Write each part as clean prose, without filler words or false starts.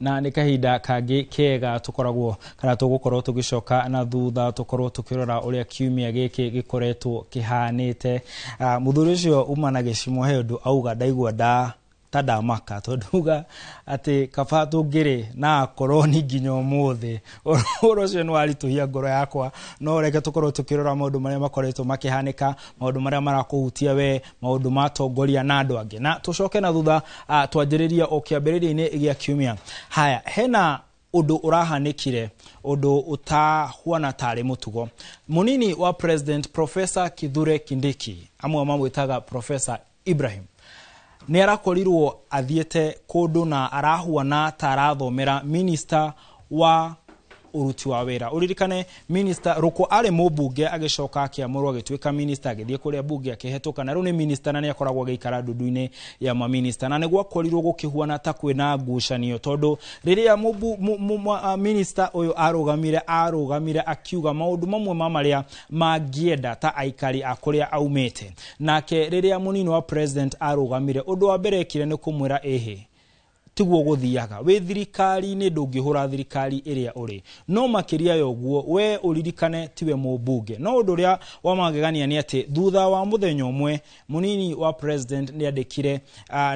Na nĩ kahinda kangĩ kega tũkoragwo kana tũgũkorwo tũgĩcoka na thutha tũkorwo tũkĩrora ũrĩa kiumia gĩkĩ gĩkoretwo kĩhanĩte. Mũthuri ũcio uma na gĩcimo he ũndũ auga ndaigua nda ta ndamaka tondũ uga atĩ kaba tũngĩrĩ na akoroni nginya ũmũthĩ. Ũhoro ũcio nĩ waritũhia ngoro yakwa, no reke tũkorwo tũkĩrora maũndũ marĩa makoretwo makĩhanĩka, maũndũ marĩa marakũhutia we, maũndũ ma atongoria na andũ angĩ, na tũcoke na thutha twanjĩrĩrie o kĩambĩrĩria-inĩ gĩa kiumia. Haya, hena ũndũ ũrahanĩkire, ũndũ ũtahuana tarĩ mũtugo. Mũnini wa President Professor Kithure Kindiki, amwe mamwĩtaga Professor Ibrahim, nĩ arakorirwo athiĩte kũndũ na arahuana ta arathomera minister wa ũruti wa wĩra. Ũririkane minister Rũkũ arĩ mũmbunge agĩcoka akĩamũrwo agĩtuĩka minister, agĩthiĩ kũrĩa mbunge akĩhetũka, na rĩu nĩ minister na nĩ akoragwo agĩikara ndundu-inĩ ya maminista. Na nĩ gwakorirwo gũkĩhuana ta kwĩna ngucanio, tondũ rĩrĩa minister ũyũ arũgamire akiuga maũndũ mamwe ma marĩa mangĩenda ta aikari a kũrĩa aumĩte. Nake rĩrĩa mũnini wa president arũgamire, ũndũ wa mbere ekire nĩ kũmwĩra ĩhĩ, tiguo gũthiaga wĩ thirikari-inĩ, ndũngĩhũra thirikari ĩrĩa ũrĩ, no makĩria ya ũguo we ũririkane tiwe mũmbunge. No ũndũ ũrĩa wa magegania nĩ atĩ thutha wa mũthenya ũmwe mũnini wa president nĩ andĩkire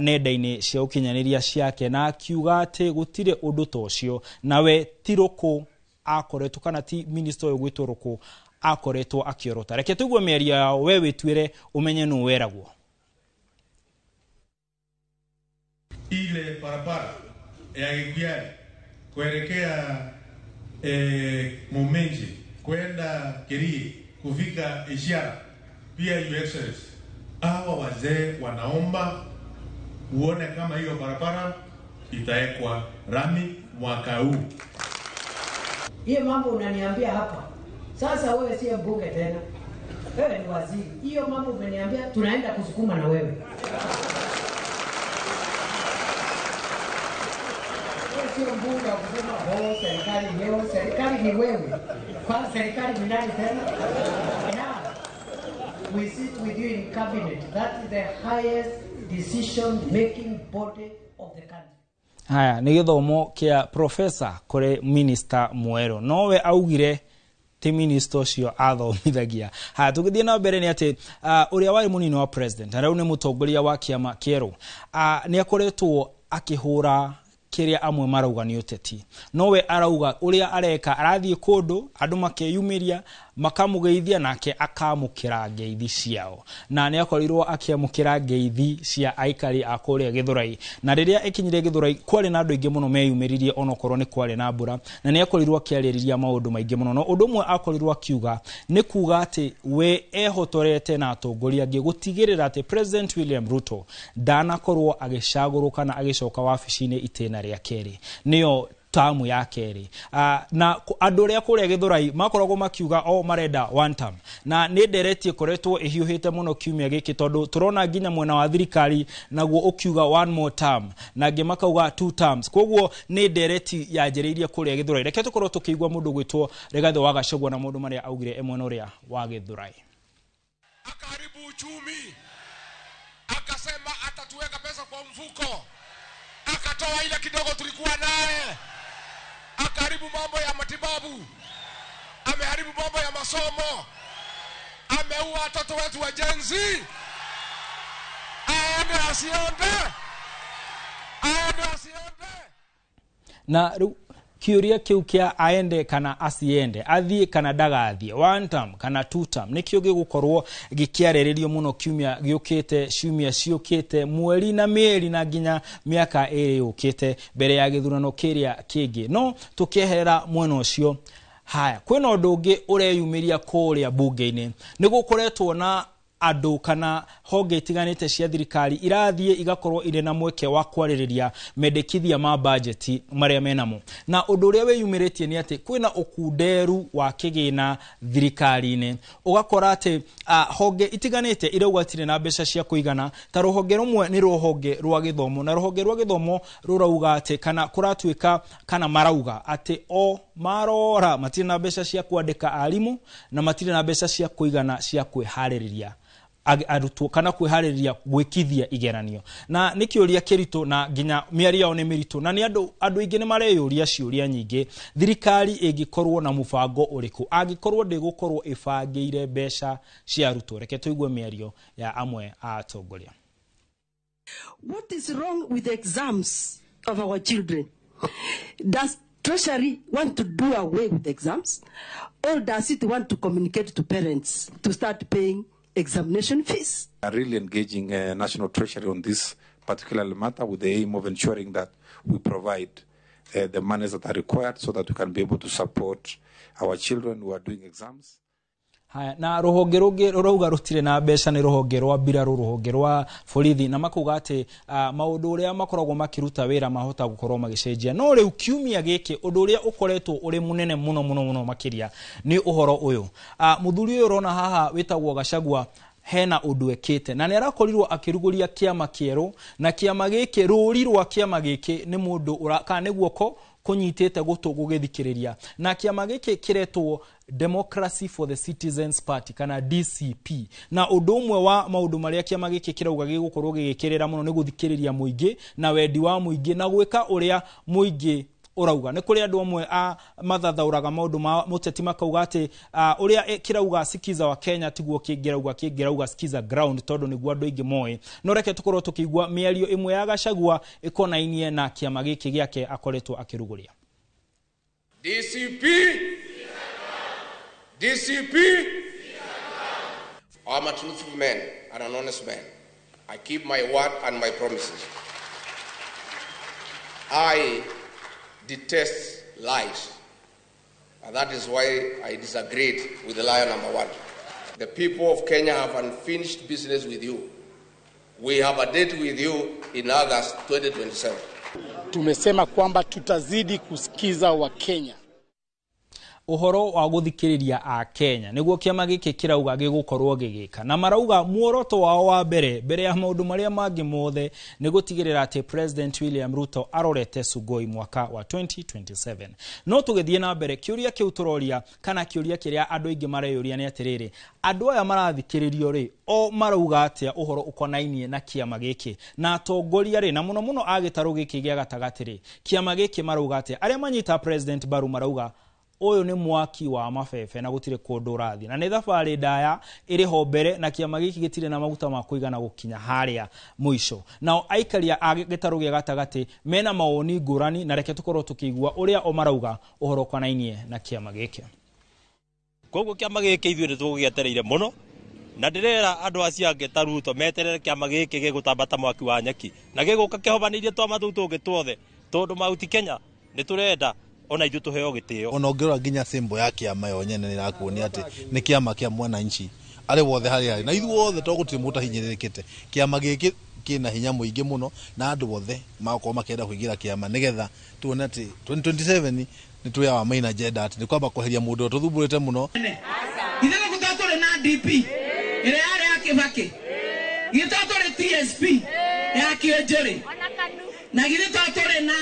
nenda-inĩ cia ũkinyanĩria ciake na akiuga atĩ gũtirĩ ũndũ ta ũcio, nawe ti Rũkũ akoretwo kana ti minister ũyũ gwĩtwo Rũkũ akoretwo akĩorota. Reke tũigue mĩario yao, we wĩtuĩre ũmenye nũ weragwo. Ile barabara ya Gikuyu kuelekea Muminji kwenda Kirii kufika Ishiara, pia Your Excellency, hawa wazee wanaomba uone kama hiyo barabara itawekwa rami mwaka huu. Hiyo mambo unaniambia hapa sasa, wewe si mbunge tena, wewe ni waziri. Hiyo mambo umeniambia, tunaenda kusukuma na wewe. Sio mbunge wa kusema oh, serikali leo, serikali ni wewe. Kwa serikali ni nani tena? Now, we sit with you in cabinet. That is the highest decision making body of the country. Haya, nĩ gĩthomo kĩa professor kũrĩ minister mwerũ, nowe augire ti minister ũcio athomithagia. Haya, tũgĩthiĩ na mbere nĩ atĩ ũrĩa warĩ mũnini wa president na rĩu nĩ mũtongoria wa kĩama kĩerũ, nĩ akoretwo akĩhũra kĩrĩa amwe marauga nĩ ũteti, nowe arauga ũrĩa areka, arathiĩ kũndũ andũ makeyumĩria makamũgeithia nake akamũkĩra ngeithi ciao, na nĩ akorirwo akĩamũkĩra ngeithi cia aikari a kũrĩa Gĩthũrai. Na rĩrĩa ĩkinyire Gĩthũrai kwarĩ na andũ aingĩ mũno meyumĩririe, onokorwo nĩ kwarĩ na mbura, na nĩ akorirwo akĩarĩrĩria maũndũ maingĩ mũno. No ũndũ ũmwe akorirwo akiuga nĩ kuga atĩ we ehotorete na atongoria angĩ gũtigĩrĩra atĩ President William Ruto ndanakorwo agĩcagũrwo kana agĩcoka wabici-inĩ itĩna rĩa kerĩ, nĩyo tamu ya kerĩ. Na andũ arĩa kũrĩa Gĩthũrai makoragwo makiuga o marenda one term, na nĩ ndereti ĩkoretwo ĩhiũhĩte mũno kiumia gĩkĩ, tondũ tũrona nginya mwena wa thirikari naguo ũkiuga one more term, na angĩ makauga two terms. Koguo nĩ ndereti yanjĩrĩirie kũrĩa Gĩthũrai. Reke tũkorwo tũkĩigua mũndũ gwĩtwo Rigathĩ wa Gachagua na maũndũ marĩa augire e mwena ũrĩa wa Gĩthũrai. Akaharibu uchumi, akasema atatuweka pesa kwa mfuko, akatoa ile kidogo tulikuwa naye, akaharibu mambo ya matibabu, ameharibu mambo ya masomo, ameua watoto wetu wa Gen Z. Aende asiende, aende asiende. Na rĩu kĩũria kĩu kĩa aende kana asiende, athiĩ kana ndagathiĩ, one term kana two term, nĩkĩo gĩgũkorwo gĩkĩarĩrĩrio mũno kiumia gĩũkĩte, ciumia ciũkĩte, mweri na mĩeri na nginya mĩaka ĩrĩ yũkĩte mbere ya gĩthurano kĩrĩa kĩngĩ. No tũkĩeherera mwena ũcio, haya, kwĩna ũndũ ũngĩ ũreyumĩria kũrĩa mbunge-inĩ. Nĩ gũkoretwo na andũ kana honge itiganĩte cia thirikari irathiĩ igakorwo irĩ na mweke wa kwarĩrĩria mendekithia ma bajeti marĩa menamo. Na ũndũ ũrĩa wĩyumĩrĩtie nĩ atĩ kwĩna ũkunderu wa kĩgĩna thirikari-inĩ, ũgakora atĩ honge itiganĩte irauga itirĩ na mbeca cia kũigana. Ta rũhonge rũmwe nĩ rũhonge rwa gĩthomo, na rũhonge rwa gĩthomo rũrauga atĩ kana kũratuĩka kana marauga atĩ o marora matirĩ na mbeca cia kwandĩka arimũ na matirĩ na mbeca cia kũigana cia kwĩharĩrĩria Arutwo kana kwĩharĩrĩria gwĩkithia igeranio? Na nĩ kĩũria kĩritũ, na nginya mĩario yao nĩ mĩritũ, na nĩ andũ aingĩ nĩ mareyũria ciũria nyingĩ. Thirikari ĩngĩkorwo na mũbango ũrĩkũ angĩkorwo ndĩgũkorwo ĩbangĩire mbeca cia arutwo? Reke tũigue mĩario ya amwe a atongoria. What is wrong with the exams of our children? Does Treasury want to do away with exams? Or does it want to communicate to parents to start paying examination fees? Are really engaging National Treasury on this particular matter with the aim of ensuring that we provide the monies that are required so that we can be able to support our children who are doing exams. Haya, na rũhonge rũngĩ rũrauga rũtirĩ na mbeca nĩ rũhonge rwa mbirarũ, rũhonge rwa borithi, na makauga atĩ maũndũ ũrĩa makoragwo makĩruta wĩra mahota gũkorwo magĩcenjia. No rĩu kiumia gĩkĩ, ũndũ ũrĩa ũkoretwo ũrĩ mũnene mũno mũno mũno makĩria nĩ ũhoro ũyũ. Mũthuri ũyũ ũrona haha wĩtagwo Gachagua hena ũndũ ekĩte, na nĩ arakorirwo akĩrugũria kĩama kĩerũ, na kĩama gĩkĩ, rũri rwa kĩama gĩkĩ nĩ mũndũ kana nĩ guoko kũnyitĩte gũtũ gũgĩthikĩrĩria. Na kĩama gĩkĩ kĩretwo Democracy for the Citizens Party, kana DCP. Na ũndũ ũmwe wa maũndũ marĩa kĩama gĩkĩ kĩrauga gĩgũkorwo gĩgĩkĩrĩra mũno nĩ gũthikĩrĩria mũingĩ na wendi wa mũingĩ na gwĩka ũrĩa mũingĩ ũrauga. Nĩ kũrĩ andũ amwe a mathathaũraga maũndũ ma mũteti makauga atĩ ũrĩa kĩrauga Sikiza wa Kenya tiguo kĩngĩrauga Sikiza Ground, tondũ nĩguo andũ aingĩ moĩ. No reke tũkorwo tũkĩigua mĩario ĩmwe ya Gachagua ĩkonainie na kĩama gĩkĩ gĩake akoretwo akĩrugũria. DCP, DCP. I'm a truthful man and an honest man. I keep my word and my promises. I detest lies, and that is why I disagreed with the liar number one. The people of Kenya have unfinished business with you. We have a date with you in August 2027. Tumesema kwamba tutazidi kusikiza wa Kenya. Ũhoro wa gũthikĩrĩria a Kenya nĩguo kĩama gĩkĩ kĩrauga gĩgũkorwo gĩgĩka, na marauga muoroto wao wa mbere mbere ya maũndũ marĩa mangĩ mothe nĩ gũtigĩrĩra atĩ President William Ruto arorete Sugoi mwaka wa 2027. No tũgĩthiĩ na mbere, kĩũria kĩu tũroria kana kĩũria kĩrĩa andũ aingĩ mareyũria nĩ atĩrĩrĩ, andũ aya marathikĩrĩrio rĩ, o marauga atĩa ũhoro ũkonainie na kĩama gĩkĩ, na atongoria rĩ, na mũno mũno a gĩtarũ gĩkĩ gĩa gatagatĩ rĩ, kĩama gĩkĩ marauga atĩa? Arĩa manyita President mbaru marauga ũyũ nĩ mwaki wa mabebe na gũtirĩ kũndũ ũrathiĩ, na nĩ thabarĩ ndaya ĩrĩ ho mbere, na kĩama gĩkĩ gĩtirĩ na maguta ma kũigana gũkinya harĩa mũico. Nao aikaria a gĩtarũ gĩa gatagatĩ mena mawoni ngũrani, na reke tũkorwo tũkĩigua ũrĩa o marauga ũhoro ũkonainie na kĩama gĩkĩ. Koguo kĩama gĩkĩ ithuĩ nĩ tũgũgĩetereire mũno, na ndĩrera andũ acio angĩ ta Ruto meterere kĩama gĩkĩ gĩgũtamba ta mwaki wa nyeki, na gĩgũka kĩhobanĩirie twama tũu tũngĩ tuothe, tondũ Mauti Kenya nĩ tũrenda ona ithuĩ tũheo gĩtĩo. Ona ũngĩrora nginya symbol ya kĩama yo nyene nĩrakuonia atĩ nĩ kĩama kĩa mwananchi arĩ wothe harĩa arĩ, na ithuĩ othe to gũtirĩ mũndũ ũtahinyĩrĩrĩkĩte. Kĩama gĩkĩ kĩna hinya mũingĩ mũno, na andũ othe magakorwo makĩenda kũingĩra kĩama nĩgetha tuone atĩ 2027 nĩ twĩ our main agenda, atĩ nĩ kwamba kweheria mũndũ ũrĩa tũthumbũrĩte mũno. Ithuĩ gũkũ to tũrĩ na DP ĩrĩa yarĩ ya Kĩbakĩ, githĩ to tũrĩ TSP ya Kĩonjũrĩ, na githĩ to tũrĩ na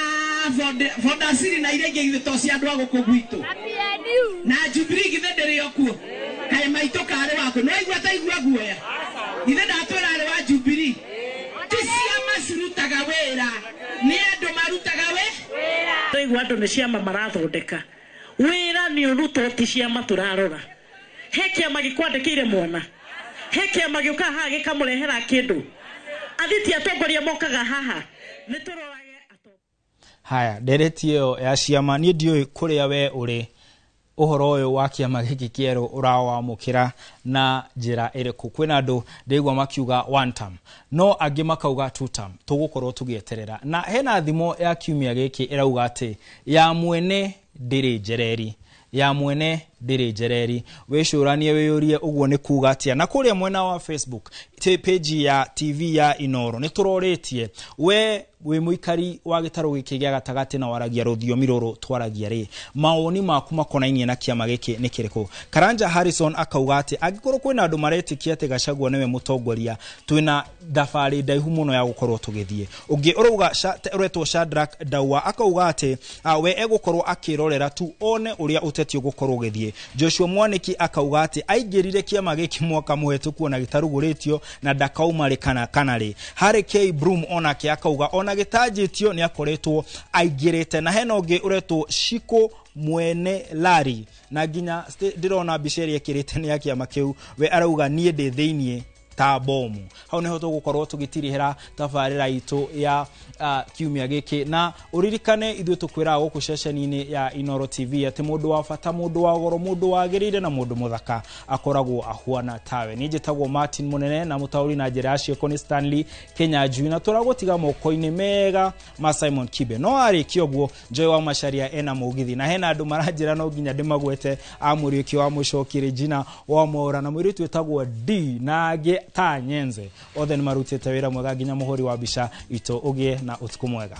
Fodasiri na iria ingĩ, githĩ to cia andũ a gũkũ gwitũ, na Jubilee githĩ ndĩrĩ o kuo? Kaĩ maitũ karĩ waku no igua ta igua guoya, githĩ ndatwĩra arĩ wa Jubilee? Ti ciama cirutaga wĩra, nĩ andũ marutaga wĩra. Twaigua andũ nĩ ciama marathondeka wĩra, nĩ ũrutwo, ti ciama tũrarora. He kĩama gĩkwandĩkĩire mwana, he kĩama gĩũkaga haha gĩkamũrehera kĩndũ, athiti atongoria mokaga haha nĩ tũrorage. Haya, ndereti ĩyo ya ciama, niĩ ndiũĩ kũrĩa we ũrĩ ũhoro ũyũ wa kĩama gĩkĩ kĩerũ ũrawamũkĩra na njĩra ĩrĩkũ. Kwĩna andũ ndĩigua makiuga one term, no angĩ makauga two term. Tũgũkorwo tũgĩeterera. Na hena thimo ya kiumia gĩkĩ ĩrauga atĩ ya mwene ndĩrĩ njereri, ya mwene ndĩrĩ njereri. Wĩcũranie, wĩyũrie ũguo nĩ kuga atĩa. Na kũrĩa mwena wa Facebook page ya TV ya Inoro nĩ tũrorĩtie we wĩ mũikari wa gĩtarũ gĩkĩ gĩa gatagatĩ na waragia rũthiomi rũrũ twaragia rĩ, mawoni maku makonainie na kĩama gĩkĩ nĩ kĩrĩkũ? Karanja Harrison akauga atĩ angĩkorwo kwĩna andũ maretĩkia atĩ Gachagua nĩwe mũtongoria, twĩna thabarĩ ndaihu mũno ya gũkorwo tũgĩthiĩ. Ũngĩ ũrauga ũretwo Shadrack Daua akauga atĩ we egũkorwo akĩrorera tu one ũrĩa ũteti ũgũkorwo ũgĩthiĩ. thĩiniĩ. Joshua Mwaniki akauga atĩ aingĩrire kĩama gĩkĩ mwaka mũhetũku ona gĩtarugũrĩtio na ndakauma rĩ kana kana rĩ. Harry K Broom onake akauga ona gĩtanjĩtio nĩ akoretwo aingĩrĩte. Na hena ũngĩ ũretwo Shiko Mwene Lari, na nginya ndĩrona mbica ĩrĩa ĩkĩrĩte nĩ ya kĩama kĩu, we arauga niĩ ndĩ thĩiniĩ ta bomu. Hau niho tũgũkorwo tũgĩtirihĩra tabarĩra itũ ya kiumia gĩkĩ. Na ũririkane ithuĩ tũkwĩraga gũkũ ceceni-inĩ ya Inooro TV atĩ mũndũ wa bata, mũndũ wa goro, mũndũ wagĩrĩire na mũndũ mũthaka akoragwo ahuana tawe. Niĩ njĩtagwo Martin Mũnene na mũtaũri na njĩra ya ciĩko nĩ Stanley Kinyanjui, na tũragũtiga moko-inĩ mega ma Simon Kibe. No arĩkia ũguo, Joy wa Macharia ena mũgithi, na hena andũ maranjĩra no nginya ndĩmagwete, a Mũriũki wa Mũcoki, Regina wa Mwaũra, na mũirĩtu wĩtagwo D na angĩ ta Nyenze, othe nĩ marutĩte wĩra mwega nginya mũhũri wa mbica itũ. Ũgĩe na ũtukũ mwega.